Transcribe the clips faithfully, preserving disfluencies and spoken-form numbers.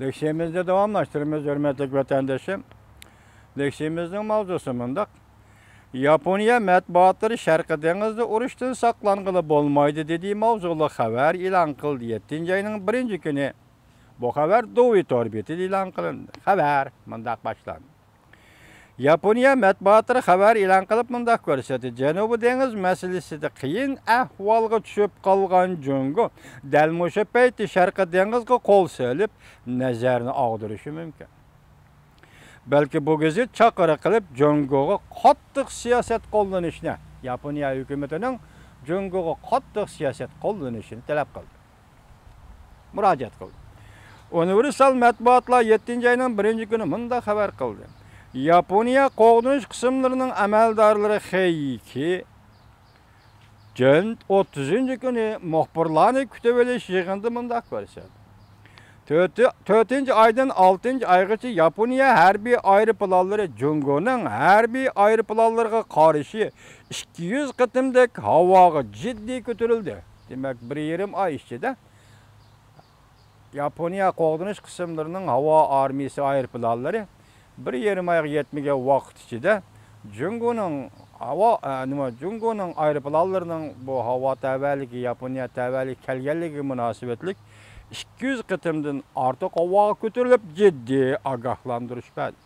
لېكسىيەمىزنى داۋاملاشتۇرىمىز، ھۆرمەتلىك ۋەتەندىشىم. لېكسىيەمىزنىڭ ماۋزۇسى مۇنداق: ياپونىيە مەتبۇئاتلىرى شەرقىي دېڭىزدا ئۇرۇشتىن ساقلانغىلى بولمايدۇ، دېدى ماۋزۇلۇق خەۋەر ئېلان قىلدى. يەتتىنچى ئاينىڭ بىرىنچى كۈنى بۇ خەۋەر دوۋى تور بېتىدە ئېلان قىلىندى. خەۋەر مۇنداق باشلاندى: ياپونىيە مەتبۇئاتلىرى خەۋەر ئېلان قىلىپ مۇنداق كۆرسەتتى: جەنۇبىي دېڭىز مەسىلىسىدە قىيىن ئەھۋالغا چۈشۈپ قالغان جۇڭگو دەل مۇشۇ پەيتتە شەرقىي دېڭىزغا قول سېلىپ، نەزەرنى ئاغدۇرۇشى مۇمكىن. بەلكى بۇ گېزىت چاقىرىق قىلىپ، جۇڭگوغا قاتتىق سىياسەت قوللىنىشنى، ياپونىيە ھۆكۈمىتىنىڭ جۇڭگوغا قاتتىق سىياسەت قوللىنىشىنى تەلەپ قىلدى، مۇراجىئەت قىلدى. ئۇنىۋېرسال مەتبۇئاتلار يەتتىنچى ئاينىڭ بىرىنچى كۈنى مۇنداق خەۋەر قىلدى: ياپونىيە قوغدىنىش قىسىملىرىنىڭ ئەمەلدارلىرى خېيكى جېن ئوتتۇزىنچى كۈنى مۇخبىرلارنى كۈتۈۋېلىش يىغىنىدا مۇنداق كۆرسەتتى: تۆتى-، تۆتىنچى ئايدىن ئالتىنچى ئايغىچە ياپونىيە ھەربىي ئايروپىلانلىرى جۇڭگونىڭ ھەربىي ئايروپىلانلىرىغا قارشى ئىككى يۈز قېتىمدەك ھاۋاغا جىددىي كۆتۈرۈلدى. دېمەك، بىر يېرىم ئاي ئىچىدە ياپونىيە قوغدىنىش قىسىملىرىنىڭ ھاۋا ئارمىيىسى ئايروپىلانلىرى بىر يېرىم ئايغا يەتمىگەن ۋاقىت ئىچىدە جۇڭگونىڭ ھاۋا، ئە، نېمە، جۇڭگونىڭ ئايروپىلانلىرىنىڭ بۇ ھاۋا تەۋەلىكى، ياپونىيە تەۋەلىكى كەلگەنلىكىگە مۇناسىۋەتلىك ئىككى يۈز قېتىمدىن ئارتۇق ھاۋاغا كۆتۈرۈلۈپ، جىددىي ئاگاھلاندۇرۇش بەردى.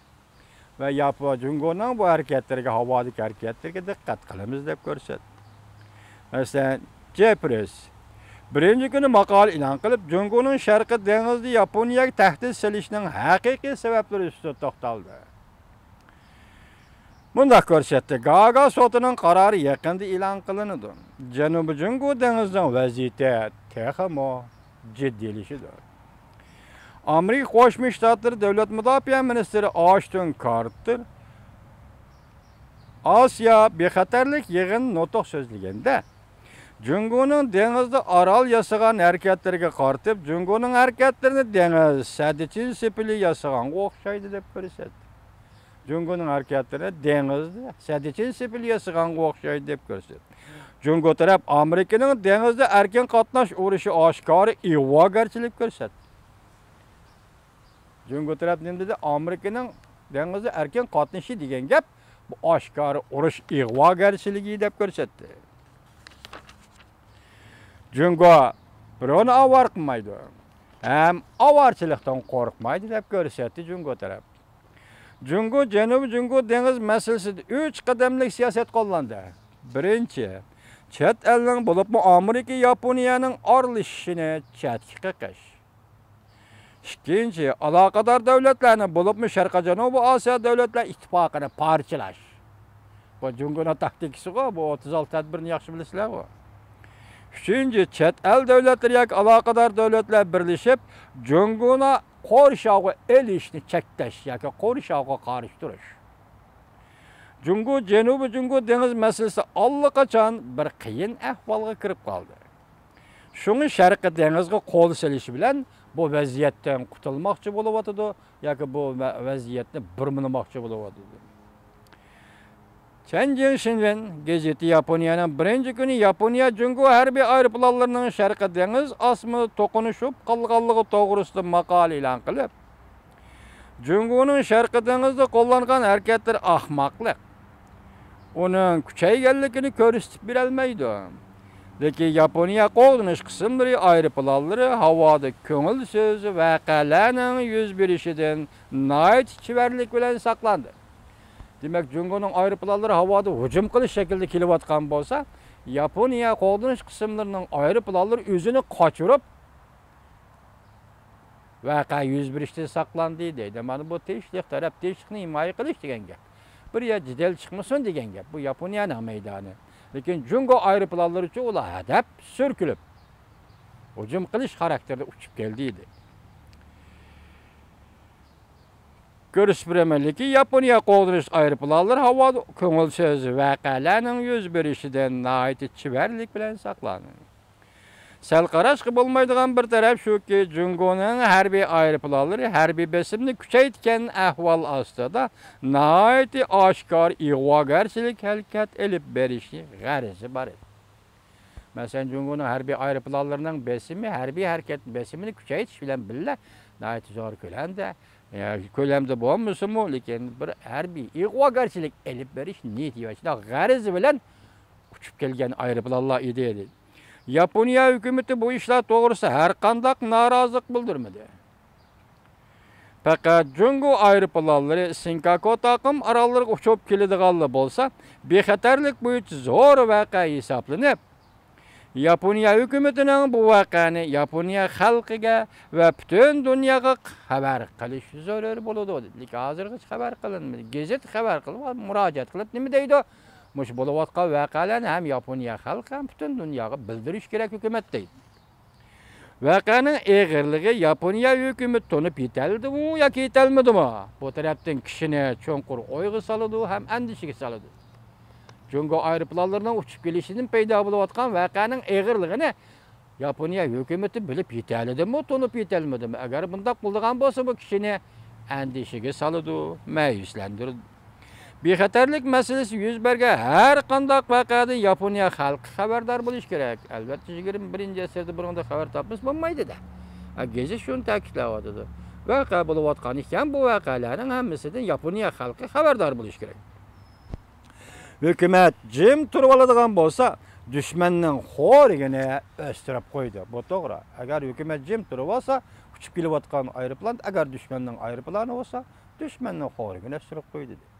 ۋە ياپو-، جۇڭگونىڭ بۇ ھەرىكەتلىرىگە، ھاۋادىكى ھەرىكەتلىرىگە دىققەت قىلىمىز دەپ كۆرسەتتى. مەسىلەن، جېپرېس بىرىنچى كۈنى ماقالە ئېلان قىلىپ، جۇڭگونىڭ شەرقىي دېڭىزدا ياپونىيەگە تەھدىت سېلىشىنىڭ ھەقىقىي سەۋەبلىرى ئۈستىدە توختالدى. مۇنداق كۆرسەتتى: گاگا سوتىنىڭ قارارى يېقىندا ئېلان قىلىنىدۇ. جەنۇبىي جۇڭگو دېڭىزىنىڭ ۋەزىيىتى تېخىمۇ جىددىيلىشىدۇ. ئامېرىكا قوشما شتاتلىرى دۆلەت مۇداپىئە مىنىستىرى ئاشتون كارتېر ئاسىيا بىخەتەرلىك يىغىنىدا نۇتۇق سۆزلىگەندە، جۇڭگونىڭ دېڭىزدا ئارال ياسىغان ھەرىكەتلىرىگە قارىتىپ، جۇڭگونىڭ ھەرىكەتلىرىنى دېڭىز سەددىچىن سېپىلى ياسىغانغا ئوخشايدۇ دەپ كۆرسەتتى. جۇڭگونىڭ ھەرىكەتلىرىنى دېڭىزدا سەددىچىن سېپىلى ياسىغانغا ئوخشايدۇ دەپ كۆرسەتتى. جۇڭگو تەرەپ ئامېرىكىنىڭ دېڭىزدا ئەركىن قاتناش ئۇرۇشى ئاشكارا ئىغۋاگەرچىلىك كۆرسەتتى. جۇڭگو تەرەپ نېمە دېدى؟ ئامېرىكىنىڭ دېڭىزدا ئەركىن قاتنىشى دېگەن گەپ، بۇ ئاشكارا ئۇرۇش ئىغۋاگەرچىلىكى دەپ كۆرسەتتى. جۇڭگو بىرەۋنى ئاۋارە قىلمايدۇ ھەم ئاۋارىچىلىقتىن قورقمايدۇ دەپ كۆرسەتتى جۇڭگو تەرەپ. جۇڭگو جەنۇبىي جۇڭگو دېڭىز مەسىلىسىدە ئۈچ قەدەملىك سىياسەت قوللاندى. بىرىنچى، چەت ئەلنىڭ، بولۇپمۇ ئامېرىكا، ياپونىيەنىڭ ئارىلىشىشىنى چەتكە قېقىش. ئىككىنچى، ئالاقىدار دۆلەتلەرنى، بولۇپمۇ شەرقىي جەنۇبىي ئاسىيا دۆلەتلەر ئىتتىپاقىنى پارچىلاش. بۇ جۇڭگونىڭ تاكتىكىسىغۇ، بۇ ئوتتۇز ئالتە تەدبىرنى ياخشى بىلىسىلەرغۇ. ئۈچىنچى، چەت ئەل دۆلەتلىرى ياكى ئالاقىدار دۆلەتلەر بىرلىشىپ، جۇڭگونى قورشاۋغا ئېلىشنى چەكلەش ياكى قورشاۋغا قارشى تۇرۇش. جۇڭگو جەنۇبىي جۇڭگو دېڭىز مەسىلىسى ئاللىقاچان بىر قىيىن ئەھۋالغا كىرىپ قالدى. شۇڭا شەرقىي دېڭىزغا قول سېلىش بىلەن بۇ ۋەزىيەتتىن قۇتۇلماقچى بولۇۋاتىدۇ ياكى بۇ ۋە-، ۋەزىيەتنى بۇرمىلىماقچى بولۇۋاتىدۇ. چەنجىڭ شىنۋېن گېزىتى ياپونىيەنىڭ بىرىنچى كۈنى ياپونىيە جۇڭگو ھەربىي ئايروپىلانلىرىنىڭ شەرقىي دېڭىز ئاسمىدا توقۇنۇشۇپ قالغانلىقى توغرىسىدا ماقالە ئېلان قىلىپ، جۇڭگونىڭ شەرقىي دېڭىزدا قوللانغان ھەرىكەتلىرى ئەخمەقلىق، ئۇنىڭ كۈچەيگەنلىكىنى كۆرسىتىپ بېرەلمەيدۇ. لېكىن ياپونىيە قوغدىنىش قىسىملىرى ئايروپىلانلىرى ھاۋادا كۆڭۈلسىز ۋەقەلەرنىڭ يۈز بېرىشىدىن ناھايىتى چېۋەرلىك بىلەن ساقلاندى. دېمەك، جۇڭگونىڭ ئايروپىلانلىرى ھاۋادا ھۇجۇم قىلىش شەكلىدە كېلىۋاتقان بولسا، ياپونىيە قوغدىنىش قىسىملىرىنىڭ ئايروپىلانلىرى ئۆزىنى قاچۇرۇپ، ۋەقە يۈز بېرىشتىن ساقلاندى دەيدۇ. مانا بۇ تىنچلىق تەرەپ، تىنچلىقنى ھىمايە قىلىش دېگەن گەپ. بىر يەر جېدەل چىقمىسۇن دېگەن گەپ. بۇ ياپونىيەنىڭ مەيدانى. لېكىن جۇڭگو ئايروپىلانلىرىچۇ ئۇلار ھەدەپ سۈركىلىپ، ھۇجۇم قىلىش خاراكتېرىدە ئۇچۇپ كەلدى دەيدۇ. كۆرسىتىپ بېرىمەن، لېكىن ياپونىيە قوغدىنىش ئايروپىلانلىرى ھاۋادا كۆڭۈلسىز ۋەقەلەرنىڭ يۈز بېرىشىدىن ناھايىتى چېۋەرلىك بىلەن ساقلاندى. سەل قاراشقا بولمايدىغان بىر تەرەپ شۇكى، جۇڭگونىڭ ھەربىي ئايروپىلانلىرى ھەربىي بېسىمنى كۈچەيتكەن ئەھۋال ئاستىدا ناھايىتى ئاشكارا ئىغۋاگەرچىلىك ھەرىكەت ئېلىپ بېرىشنى غەرىزى بار ئىدى. مەسىلەن، جۇڭگونىڭ ھەربىي ئايروپىلانلىرىنىڭ بېسىمى، ھەربىي ھەرىكەت بېسىمىنى كۈچەيتىش بىلەن بىللە، ناھايىتى زور كۆلەمدە، يا، كۆلەمدە بولمىسىمۇ، لېكىن بىر ھەربىي ئىغۋاگەرچىلىك ئېلىپ بېرىش نىيىتى ۋە شۇنداق غەرىزى بىلەن ئۇچۇپ كەلگەن ئايروپىلانلار ئىدى. ياپونىيە ھۆكۈمىتى بۇ ئىشلار توغرىسىدا ھەرقانداق نارازىلىق بىلدۈرمىدى. پەقەت جۇڭگو ئايروپىلانلىرى سىنكاكو تاقىم ئاراللىرىغا ئۇچۇپ كېلىدىغانلا بولسا، بىخەتەرلىك بويىچە زور ۋەقە ھېسابلىنىپ، ياپونىيە ھۆكۈمىتىنىڭ بۇ ۋەقەنى ياپونىيە خەلقىگە ۋە پۈتۈن دۇنياغا خەۋەر قىلىش زۆرۈر بولىدۇ. لېكىن ھازىرغىچە خەۋەر قىلىنمىدى. گېزىت خەۋەر قىلىپ، مۇراجىئەت قىلىپ نېمە دەيدۇ؟ مۇشۇ بولۇۋاتقان ۋەقەلەرنى ھەم ياپونىيە خەلقى، ھەم پۈتۈن دۇنياغا بىلدۈرۈش كېرەك ھۆكۈمەت دەيدۇ. ۋەقەنىڭ ئېغىرلىقى ياپونىيە ھۆكۈمىتى تونۇپ يېتەلدىمۇ ياكى يېتەلمىدىمۇ؟ بۇ تەرەپتىن كىشىنى چوڭقۇر ئويغا سالىدۇ ھەم ئەندىشىگە سالىدۇ. جۇڭگو ئايروپىلانلىرىنىڭ ئۇچۇپ كېلىشىدىن پەيدا بولۇۋاتقان ۋەقەنىڭ ئېغىرلىقىنى ياپونىيە ھۆكۈمىتى بىلىپ يېتەلىدىمۇ، تونۇپ يېتەلمىدىمۇ؟ ئەگەر بۇنداق بولىدىغان بولسا، بۇ كىشىنى ئەندىشىگە سالىدۇ، مەيۈسلەندۈرىدۇ. بىخەتەرلىك مەسىلىسى يۈز بەرگەن ھەر قانداق ۋەقەدىن ياپونىيە خەلقى خەۋەردار بولۇشى كېرەك. ئەلۋەتتە، يىگىرمە بىرىنچى ئەسىردە بۇنىڭدىن خەۋەر تاپمىسا بولمايدۇ-دە. ھە، گېزىت شۇنى تەكىتلەۋاتىدۇ. ۋەقە بولۇۋاتقان ئىكەن، بۇ ۋەقەلەرنىڭ ھەممىسىدىن ياپونىيە خەلقى خەۋەردار بولۇشى كېرەك. ھۆكۈمەت جىم تۇرۇۋالىدىغان بولسا، دۈشمەننىڭ خورىكىنى ئۆستۈرۈپ قويىدۇ. بۇ توغرا. ئەگەر ھۆكۈمەت جىم تۇرۇۋالسا، ئۇچۇپ كېلىۋاتقان ئايروپىلان، ئەگەر دۈشمەننىڭ ئايروپىلانى بولسا، دۈشمەننىڭ خورىكىنى ئۆستۈرۈپ قويىدۇ، دېدى.